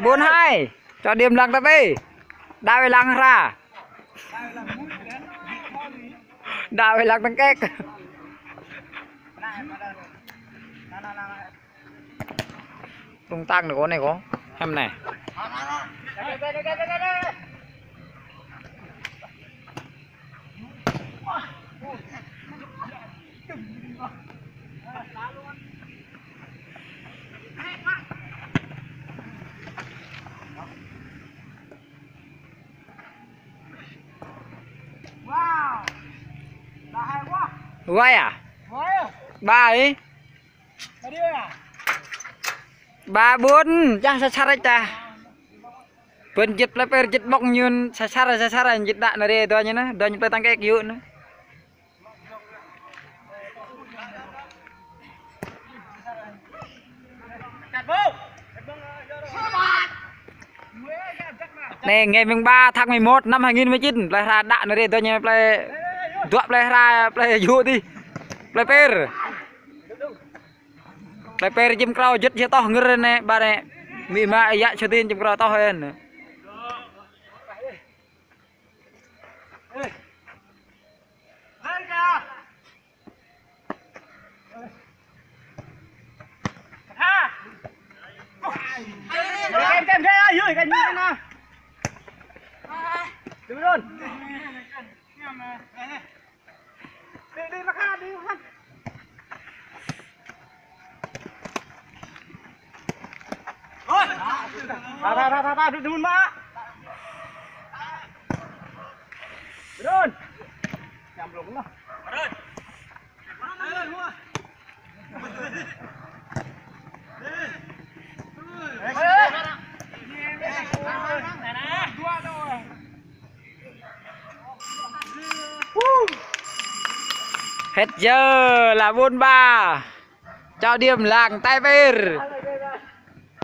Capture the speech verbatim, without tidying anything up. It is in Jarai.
Bốn hai. Cho Điềm lăng ta bê. Đa wai lăng hra. Đa wai lăng tăng kek. Tung tăng được con này có. Em này. Wow. Đã hay quá. Vai à? Vai à? Ba ấy. Ba đi à? Ba bốn, čang sasar ta. Bơ̆n jĭt plei pêr jĭt ƀŏk ñun sasar sasar jĭt đă nă rê dŏ ñu nă, dŏ ñu plei tăng kek yŭ nă. Nê, ngày mùng ba tháng mười một năm hai nghìn mười chín, plei hra đă nă rê dŏ ñu plei, dŏ plei hra plei yŭ tih. Plei pêr. Plei pêr jim krao jĭt jĭt toh ngơr nê, ba nê. Mi ma yă čơtin jim krao toh en. Thôi. Thôi, thôi, thôi, thôi, thôi, đừng, đừng mà. Đừng. Nhắm lúng nó. Đừng. Đừng. Hết giờ là bốn ba. Cho Điềm lăng ta bê.